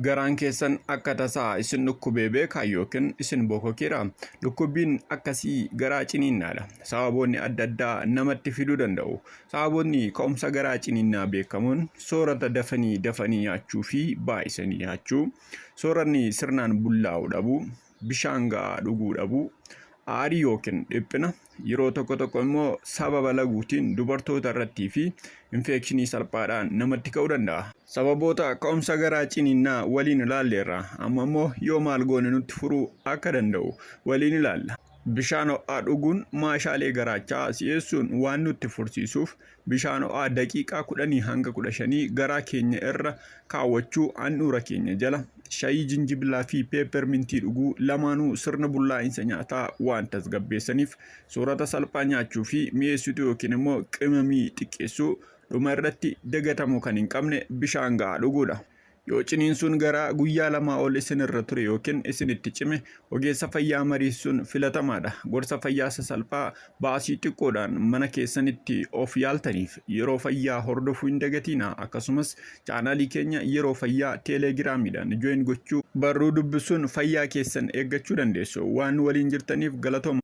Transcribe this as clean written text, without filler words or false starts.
Garaan keessan akka tasaa isin dhukkubee beekaa yookiin isin bokokeeraa? Dhukkubbiin akkasii garaa ciniinnaadha. Sababoonni adda addaa namatti fiduu danda'u. Sababoonni ka'umsa garaa ciniinnaa beekamoon soorata dafanii dafanii nyaachuu fi baay'isanii nyaachuu, sooranni sirnaan bullaa'uu dhabuu, bishaan ga'aa dhuguu dhabuu, aarii yookiin dhiphina, yeroo tokko tokko immoo sababa laguutiin dubartoota irrattii fi infekshinii salphaadhaan namatti ka'uu danda'a. Sababoota ka'umsa garaa ciniinnaa waliin ilaalleerra. Amma immoo yoo maal goone nutti furuu akka danda'u waliin ilaalla. Bishaan ho'aa dhuguun maashaalee garaachaa si'eessuun waan nutti fursiisuuf bishaan ho'aa daqiiqaa 10 hanga 15 garaa keenya irra kaawwachuu handhuura keenya jala, shayii jinjibilaa fi peeppermintii dhuguu lamaanuu sirna bullaa'insa nyaataa waan tasgabbeessaniif soorata salphaa nyaachuu fi mi'eessituu yookiin immoo qimamii xiqqeessuu dhuma irratti dagatamuu kan hin qabne bishaan ga'aa dhuguudha. Yoo ciniinsuun garaa guyyaa lamaa ol isin irra ture yookiin isinitti cime, ogeessa fayyaa mariisisuun filatamaadha. Gorsa fayyaa sasalphaa baasii xiqqoodhaan mana keessanitti of yaaltaniif Yeroo Fayyaa hordofuu hin dagatiinaa. Akkasumas chaanaalii keenya Yeroo Fayyaa Teeleegiraamiidhaan join gochuu, barruu dubbisuun fayyaa keessan eeggachuu dandeessu. Waan nu waliin jirtaniif galatooma.